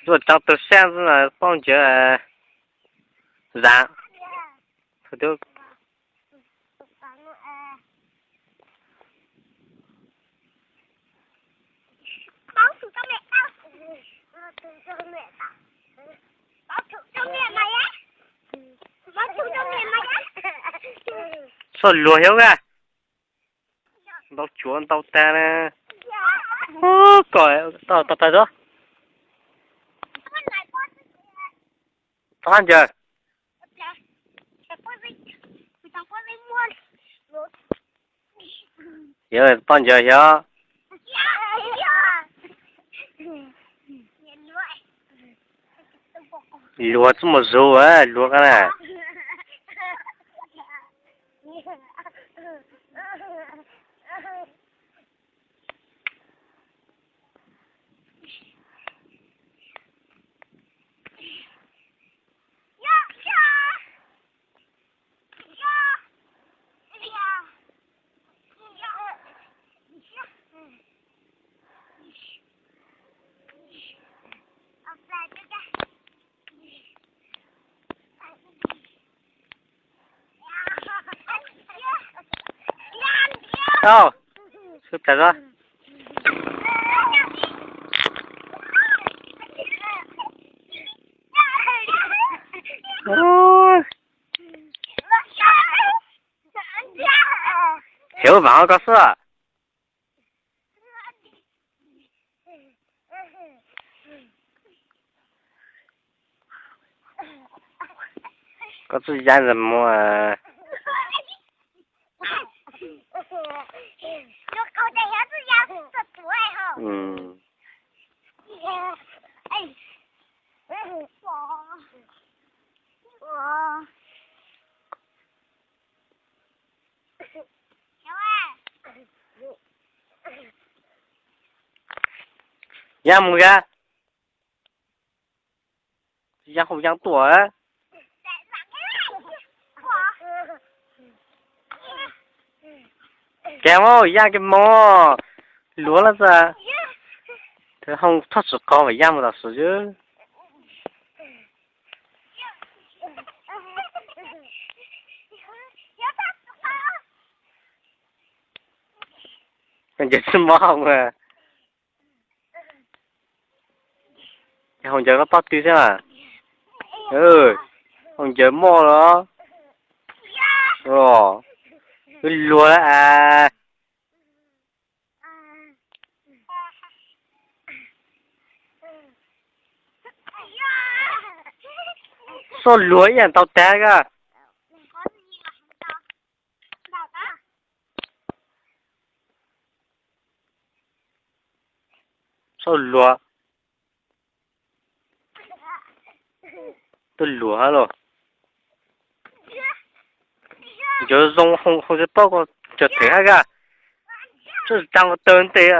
Zuaj tau tag sab xwb, poj ncawv zam. Soj luag xyov a. Ntau cuav ntau tag na. Kom tau tag tag. Tau hab ncaws. Yog poj ncaws xyov. Luag txuj mus zug luag qab na. Tau, sub tas a. Xyov vaam koj xwb. Koj txuj yab ntawd muaj. Yab mus yab. Yab hau yab tuaj. Kev ua yaj kev mob luav lawm xwb. Hau thoj tsis qov vam yaj mus tam sim xwb. Ncaws tsis mob hau. Hau ncaws koj toj tw xwb mas. Hau ncaws moj los. Wb luag lawm as. Soj luag ib yam ntau tag koj. Soj luag. Tuaj luag hab los. Ncaws zoo hau tsis paub koj cog them hab koj. Tsuas tsaa ko taw ntes.